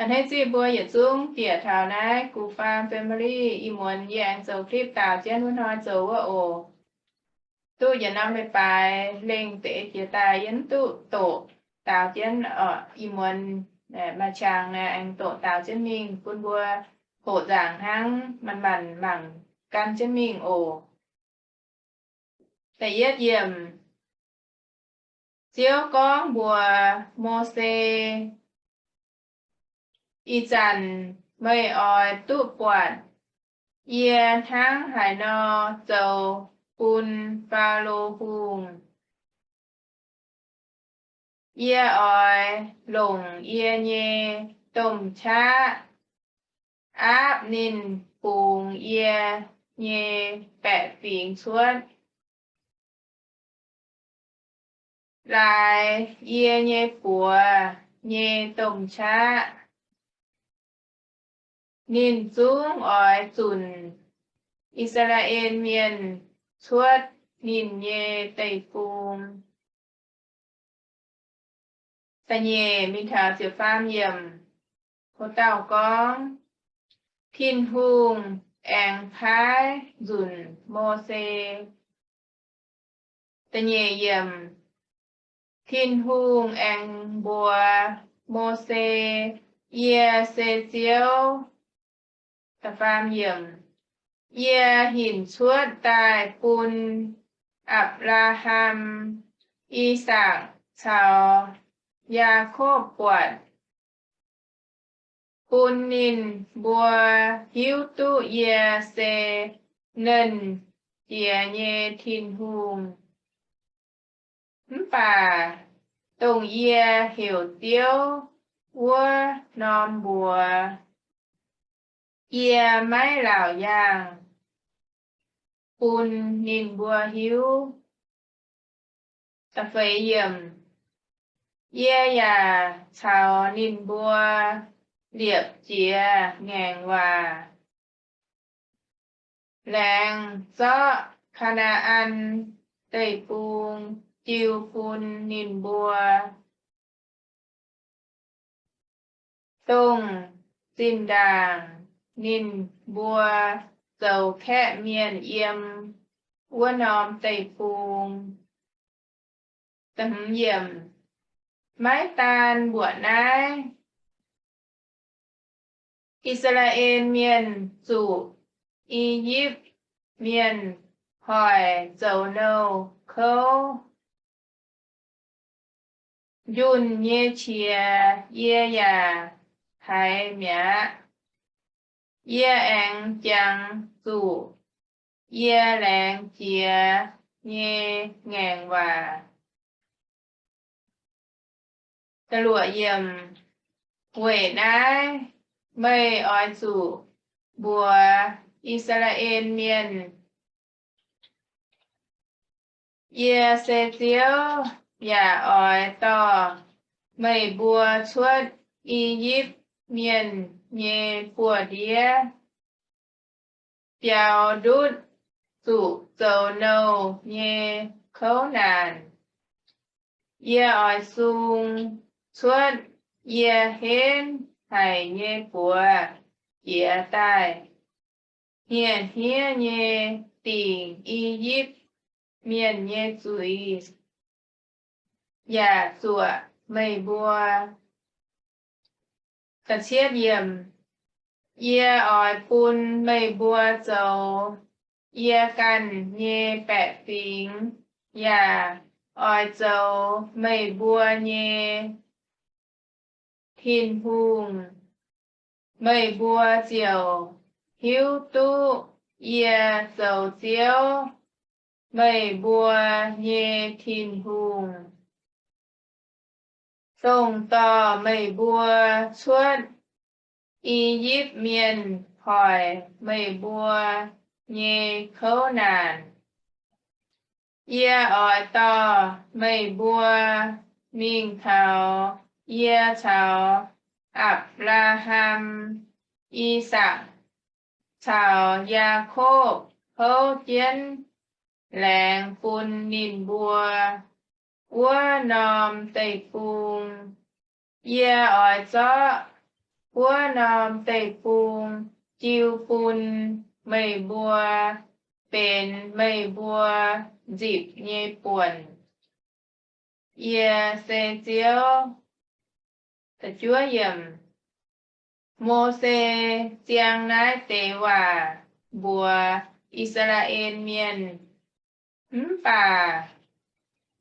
A'hneiv zingh mbuo yietc zungv bieqc taux naaiv Gu Faam Family, ih muonz yie aengx zoux clip daaux jienv wuov hnoi zoux wuov oc. Duqv yietc norm leiz-baaix lengh deix jiex daaih yie mv duqv doqc daaux jienv oc. Ih muonz maaih qangx aengx doqc daaux jienv mingh bun mbuo hoqc nzaangc hnangv, manc-manc mangc gan jienv mingh oc. Da'yietv yiemc, Ziouv gorngv mbuox Mose, Ih zanc meih oix duqv buatc yie hnangv haaix nor zoux bun Faalo Hungh. Yie oix longc yie nyei domh qaqv aapv ninh bungx yie nyei baeqc fingx cuotv. Laaix yie nyei buoz nyei domh qaqv, ninh zungv oix zunc I^saa^laa^en Mienh cuotv ninh nyei deic-bung. Da'nyeic mingh taux ziepc faam yiemc, wuov dauh gorngv, Tin-Hungh aengx paaiv nzunc Mose. Da'nyeic yiemc, Tin-Hungh aengx mbuox Mose, Yie se Ziouv. Da'faam yiemc, Yie hinc cuotv daaih bun Apc^laa^ham, I^sakc caux Yaakopv buatc, bun ninh mbuo hiuv duqv yie se Nernh Jiex nyei Tin-Hungh. Mv baac dongh yie heuc Ziouv wuov norm mbuox, yie maiv laauc yaangh bun ninh mbuo hiuv. Da'feix yiemc, Yie yaac caux ninh mbuo liepc jiez ngaengc waac, laengz zorqv Kaa^naa^an Deic-Bung jiu bun ninh mbuo, dongh zinh ndaangc ninh mbuo zoux kaeqv mienh yiem wuov norm deic-bung. Maiv daan mbuoqc naaiv, I^saa^laa^en Mienh zuqc I^yipv Mienh hoic zoux nouh kouv. Njunh nyei qiex yie yaac haiz mi'aqv. Yie aengx jangx zuqc yie laengz jiex nyei ngaengc waac. Weic naaiv meih oix zuqc mbuox I^saa^laa^en Mienh, Yie se Ziouv, yaac oix dorh meih mbuo cuotv I^yipv Mienh nyei buoz-ndiev biaux ndutv zuqc zoux nouh nyei kouv naanc. Yie oix sung cuotv yie henv haic nyei buoz jiex daaih, hniev-hniev nyei dingc I^yipv Mienh nyei zuiz, yaac zuoqc meih mbuo. Yie oix bun meih mbuo zoux yie ganh nyei baeqc fingx, yaac oix zoux meih mbuo nyei Tin-Hungh. Meih mbuo ziouc hiuv duqv yie zoux Ziouv, meih mbuo nyei Tin-Hungh, dongh dorh meih mbuo cuotv I^yipv Mienh hoic meih mbuo nyei kouv naanc. Yie oix dorh meih mbuo mingh taux yie caux Apc^laa^ham, I^sakc, caux Yaakopv houv jienv laengz bun ninh mbuo wuov norm deic-bung. Yie oix zorqv wuov norm deic-bung jiu bun meih mbuo benx meih mbuo nzipc nyei buonc. Yie se Ziouv. Mose ziang naaiv deix waac mbuox I^saa^laa^en Mienh, mv baac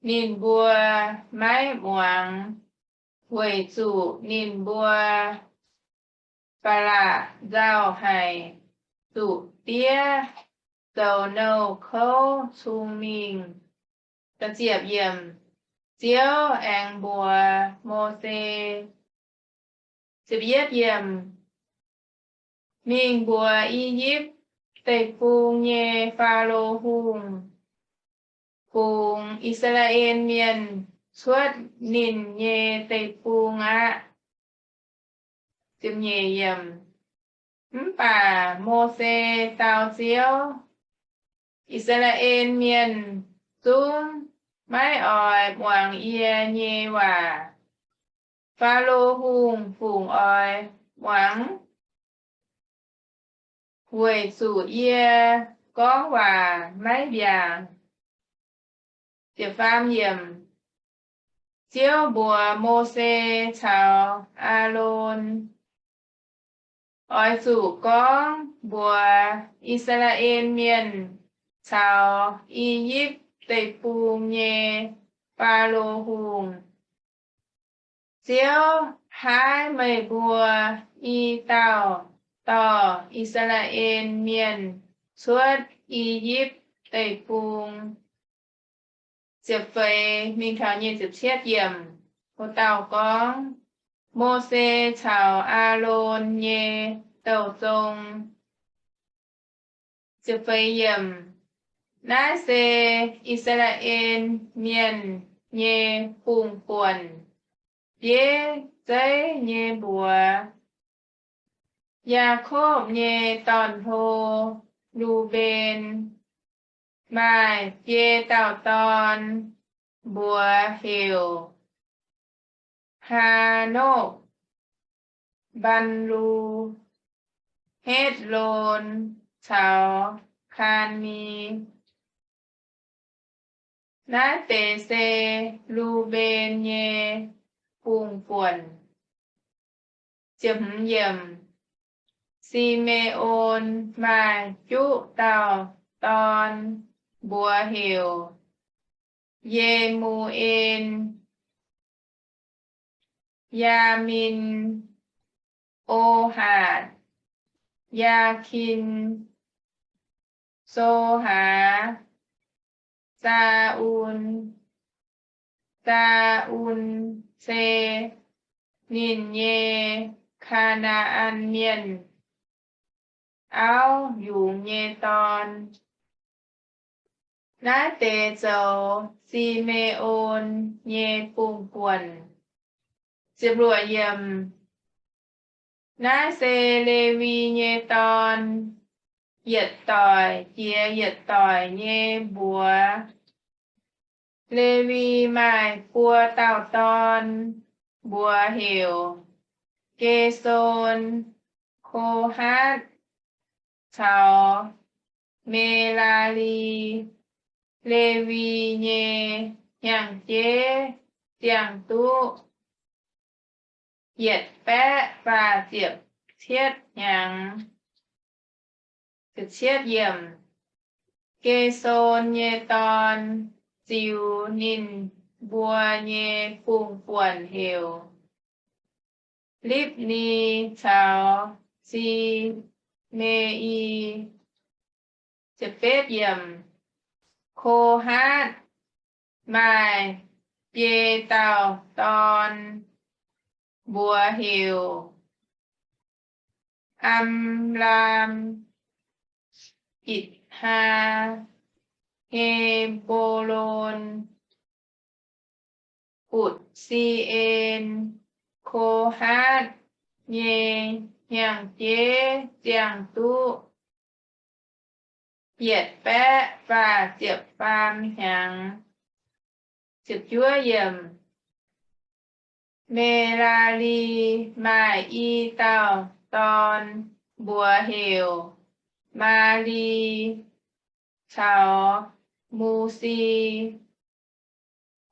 ninh mbuo maiv muangx, weic zuqc ninh mbuo ba'laqc nzauh haic, zuqc diev zoux nouh kouv cung mingh. Ziouv aengx mbuox Mose, mingh mbuox I^yipv Deic-Bung nyei Faalo Hungh, fungx I^saa^laa^en Mienh cuotv ninh nyei deic-bung aqv. Mv baac Mose dau Ziouv, I^saa^laa^en Mienh zungv maiv oix muangx yie nyei waac. Faalo Hungh fungc oix muangx? Weic zuqc yie gorngv waac maiv mbiaangc. Ziouv mbuox Mose caux Aalon, Oix zuqc gorngv mbuox I^saa^laa^en Mienh caux I^yipv Deic-Bung nyei Faalo Hungh, Ziouv haih meih mbuo i dauh dorh I^saa^laa^en Mienh cuotv I^yipv Deic-Bung. Ziepc feix mingh taux nyic ziepc cietv yiemc. Wuov dauh gorngv, Mose caux Aalon nyei douh zong. Naaiv se I^saa^laa^en Mienh nyei bungh buonc, bieiv zeiv nyei mbuox. Yaakopv nyei dorn-hlo, Lu^mben, maaih biei dauh dorn, mbuox heuc Haa^nokv, Mbaan^lu, Hetv^lon caux Kaan^ni. Naaiv deix se Lu^mben nyei bungh buonc. Si^me^on maaih juqv dauh dorn, mbuox heuc Ye^mu^en, Yaamin, Ohaatc, Yaakin, Sohaa, Saa^un. Saa^un se ninh nyei Kaa^naa^an Mienh auv yungz nyei dorn. Naaiv deix zoux Si^me^on nyei bungh buonc. Naaiv se Lewi nyei dorn, yietc doic jiex yietc doic nyei mbuox. Lewi maaih buo dauh dorn, mbuox heuc Ge^son, Ko^hatv caux Me^laa^li. Lewi nyei hnyangx-jeiv ziangh duqv yietc baeqv faah ziepc cietv hnyangx. Ge^son nyei dorn ziux ninh mbuo nyei bungh buonc heuc Lipv^ni caux Si^me^i. Ko^hatv maaih biei dauh dorn, mbuox heuc Am^laam, Itc^haa, He^mbo^lon, Utc^si^en. Ko^hatv nyei hnyangx-jeiv ziangh duqv yietc baeqv faah ziepc faam hnyangx. Me^laa^li maaih i dauh dorn, mbuox heuc Maa^li caux Mu^si.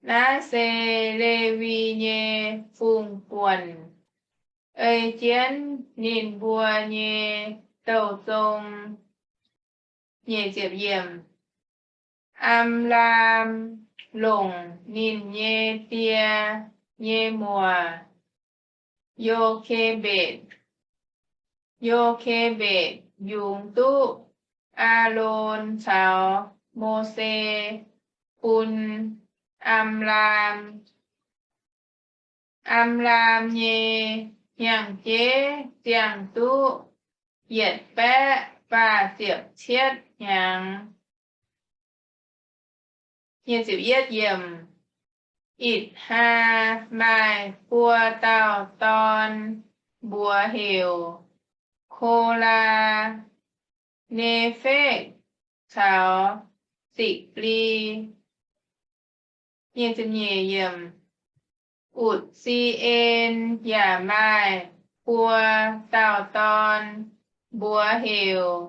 Naaiv se Lewi nyei fungx-buonc ei jienv ninh mbuo nyei douh zong. Am^laam longc ninh nyei die nyei muoc, Yo^ke^mbetc. Yo^ke^mbetc yungz duqv Aalon caux Mose bun Am^laam. Am^laam nyei hnyangx-jeiv ziangh duqv yietc baeqv faah ziepc cietv hnyangx. Itc^haa maaih buo dauh dorn, mbuox heuc Kolaa, Ne^fekv caux Sikv^li. Utc^si^en yaac maaih buo dauh dorn, mbuox heuc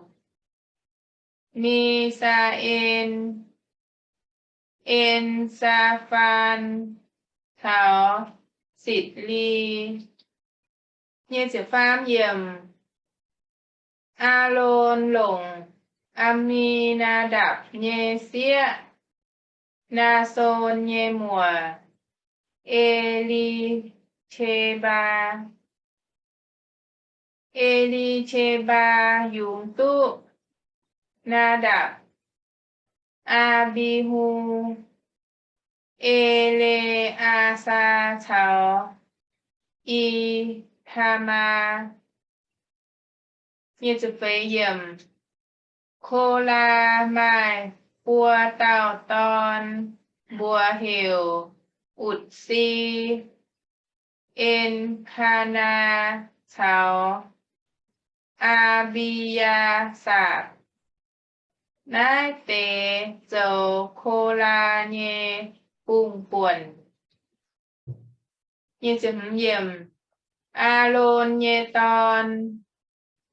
Mi^saa^en, En^saa^faan caux Sikv^li. Aalon longc A^mi^naa^ndapc nyei sieqv, Naason nyei muoc, E^li^qe^mbaa. E^li^qe^mbaa yungz duqv Naa^ndapc, Aa^mbi^hu, E^le^aa^saa caux I^taa^maa. Ko^laa maaih buo dauh dorn, mbuox heuc Utc^si, En^kaa^naa caux Aa^mbi^yaa^sapc. Naaiv deix zoux Ko^laa nyei fungx-buonc. Aalon nyei dorn,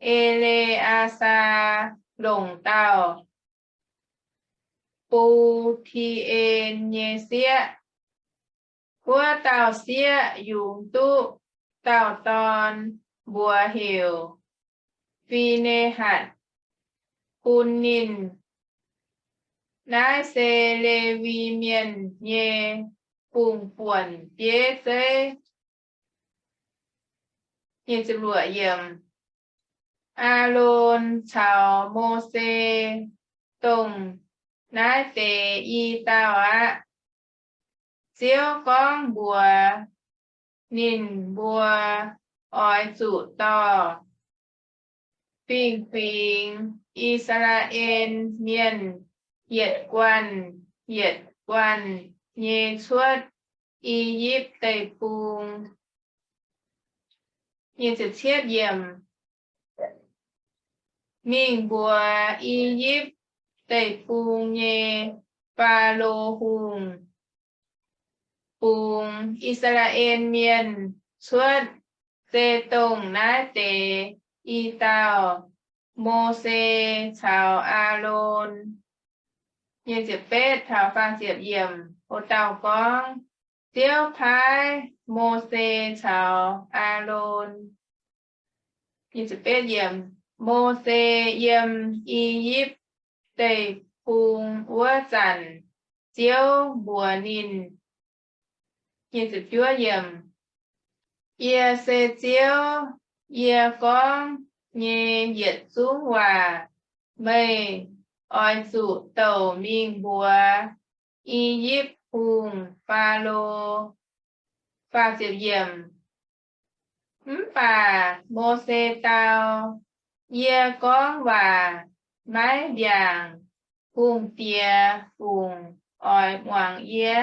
E^le^aa^saa, longc dauh Buu^ti^en nyei sieqv. Wuov dauh sieqv yungz duqv dauh dorn, mbuox heuc Fi^ne^hatc, bun ninh. Naaiv se Lewi Mienh nyei fungx-buonc bieiv zeiv. Aalon caux Mose dongh naaiv deix i dauh aqv. Ziouv gorngv mbuox ninh mbuo, Oix zuqc dorh fingx-fingx I^saa^laa^en Mienh yietc guanh yietc guanh nyei cuotv I^yipv Deic-Bung. Mingh mbuox I^yipv Deic-Bung nyei Faalo Hungh, Bungx I^saa^laa^en Mienh cuotv, se dongh naaiv deix i dauh, Mose caux Aalon. Taux faah ziepc yiemc, o dauh gorngv, Ziouv paaiv Mose caux Aalon. Mose yiem I^yipv Deic-Bung wuov zanc, Ziouv mbuox ninh, Yie se Ziouv, yie gorngv nyei yietc zungv waac meih oix zuqc douc mingh mbuox I^yipv Hungh, Faalo. Mv baac Mose dau, Yie gorngv waac maiv mbiaangc, hungh diex fungc oix muangx yie?